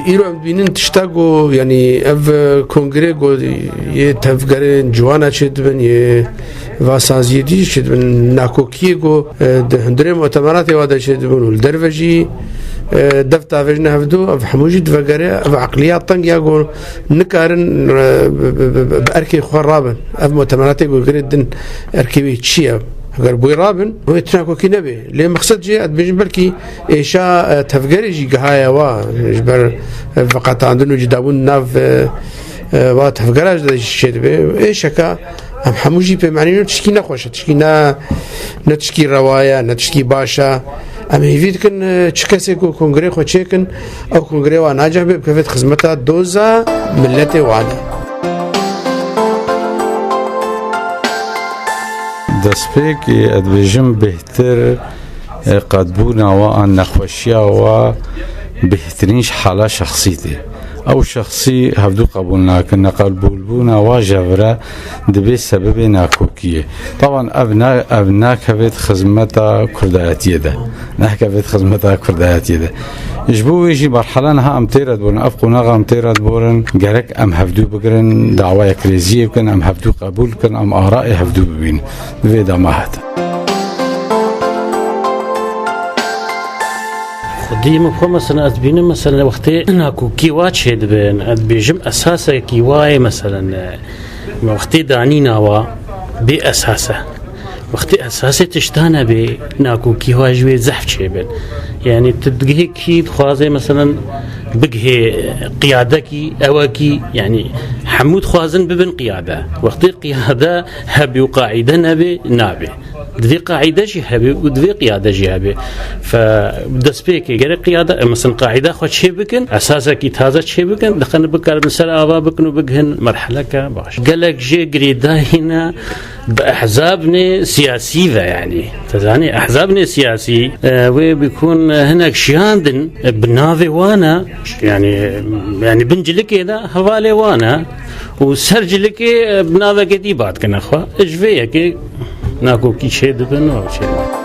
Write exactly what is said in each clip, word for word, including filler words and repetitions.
Îro em dibînin tişta ku, yanî ev, e, kongrê ku yê tevgerên ciwana çêdibin, yê va saziyê dî çêdibin, nakokiyê ku, e, di hundirê mutemeratê wa de çêdibin û li derve jî, e, dev davêjine hevdu, ev hemû jî divegere, ev eqliya teng ya ku nikarin, e, bi, bi, bi, bi erkê xwe rabin. Ev mutemeratê ku girê din erkê wê çi ye? Heger bûyî rabin, wê tu nakokî nebê. Lê mexsed jê, ez dibêjim belkî êşa, e, tevgerê jî gihaye wa, ji ber, e, veqetandin û cudabûn nav, e, e, wa tevgera de jî çêdibe. Êşeka em hemû jî pê manî ne tişkî nexweş e, tişkî ne, ne tişkî rewa ye, ne tişkî baş e. Em hêvî dikin, e, çi kesê ku kongrê xwe çêkin, ew kongrê wa naceh bê bikevêt xizmeta doza miletê wan e. Destpêkê, ez dibêjim bêhtir, e, qedbûna wa an nexweşiya wa bêhtirîn ji hala şexsî tê. Ew şexsî hevdû qebûl nakin, neqebûlbûna wa ji vir e dibê sebebê nakokiyê. Taban ev na-, ev nakevêt xizmeta kurdayetiyê de. Nehkevêt xizmeta kurdayetiyê de. Ji bo wê jî merhela niha em tê re diborin, ev qonaxa em tê re diborin, gerek em hevdû bigirin, dawa yekrêziyê bikin, em hevdû qebûl bikin, em arayê hevdû bibînin. Di vê dema hete. Xwedî min xwe, mesela, ez dibînim, mesela, wextê nakokî wa çêdibin, ez dibêjim esasekî wa ye, mesela, wextê danîna wa bê esas e. Wextê esasê tişta nebê, nakokî wa ji wê zehf çêbin. Yanî tu digihê kî dixwaze, mesela, bigihê qiyadekî, ewekî, yanî hemû dixwazin bibin qiyade. Wextê qiyade hebê û qaîde nebê, nabê. Divê qaîde jî hebe û divê qiyade jî hebe. Fe destpêkê gerek qiyade, e, mesela qaîde xwe çê bikin, esasekî taze çê bikin, dixin bikarin ser ava bikin û bigihin merheleke baş. Gelek jê girêdayî ne bi ehzabnê siyasî ve, yanî. Te zanî, ehzabnê siyasî, e, wê bikun, e, hinek şiyandin, e, bi navê wan e, yanî, yanî bin cilikê de hevalê wan e. Û ser cilikê, e, bi navekê dî ba dikine xwe. Ji vê yekê nakokî çê dibin û çê dibin.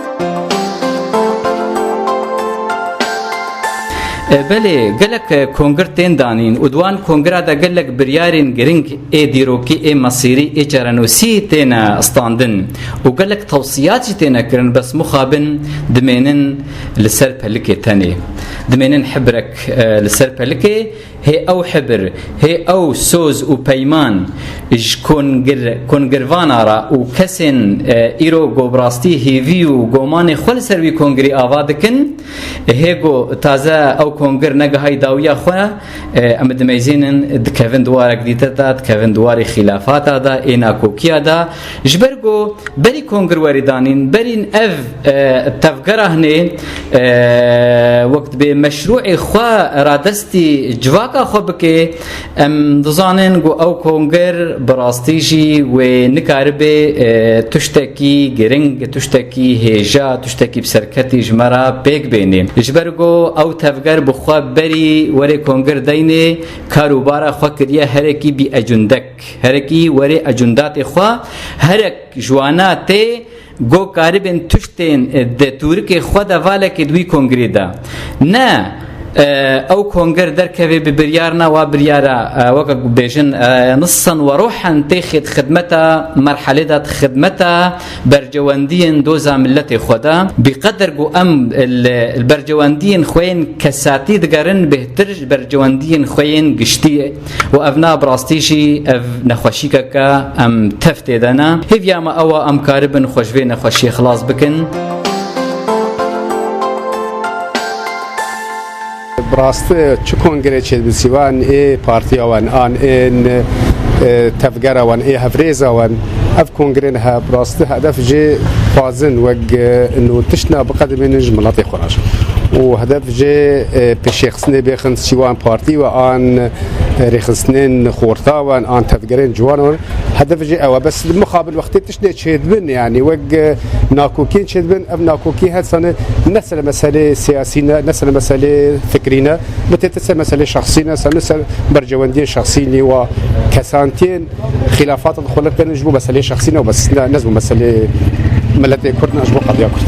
E, belê, gelek, e, kongir tên danîn û di wan kongira de gelek biryarên giring ê dîrokî, ê mesîrî, ê çarenûsî têne standin û gelek tewsiyat jî têne kirin, bes mixabin dimênin li ser pelikê tenê. Dimênin hibrek, e, li ser pelikê, hê ew hibir, hê ew soz û peyman ji kongir-, kongirvana re û kesên, e, îro go bi rastî hêvî û gomanê xwe li ser wî kongirî ava dikin, hê go taze ew kongir negihayî dawiya xwe, e, em dimeyzênin, dikevin di warek dîte de, dikevin di warê xîlafata de, ê nakokiya de, ji ber go Berî kongir werî danîn, berîn ev, e, tevgera hinê, e, wek dibê meşrûê xwe radestî civaka xwe bike, em dizanin ku ew kongir bi rastî jî wê nikaribe, e, tiştekî giring, tiştekî hêja, tiştekî bi serketî ji me re pêk bênê. Ji ber ku ew tevger bi xwe berî werê kongir deynê, kar û bara xwe kiriye herekî bî ecundek. Herekî werê ecudatê xwe, herek ji wana tê, go karibên tiştên, e, di tûrikê xwe de valekê di wî kongirê de. Ne, e, ew kongir derkevê bi biryar ne, wa biryara, e, weke ku bêjin, e, nisan we ruhen têxê di xidmeta merhelê de, di xidmeta bercewendiyên doza miletê xwe de. Bi qeder ku em li, li bercewendiyên xwe yên kesatî digerin, bêhtir ji bercewendiyên xwe yên giştî. Û ev na bi rastî jî ev nexweşîkeke em tev tê de ne. Hêviya me ew e em karibin xwe ji vê nexweşiyê xilas bikin. Bi rastî çi kongirê çêdibin, sîvan ê partiya wan, an ên, e, tevgera wan, ê hevrêza wan, ev kongirên he bi rastî hedef jê xwazin wek, e, nû tiştna biqedimînin ji miletê xwe re. Û hedef jê, e, pêşêxistinê bêxin sîwan partî we an, e, rêxistinên xorta wan an tevgerên ciwan wan. Hedef jê ew e. Bes li mixabin wextê tiştê çêdibin, yanî wek, e, nakokiyên çêdibin, ev nakokî her sane ne ser meselê siyasî ne, ne ser meselê fikrî ne. Bi tê ser meselê şexsî ne, ser, ne ser bercewendiyên şexsî nî wa kesantiyên xîlafata dixwe li kirin ji bo meselê şexsî ne û bes ne, ne ji bo meselê miletê Kurd ne, ji bo qediya Kurd.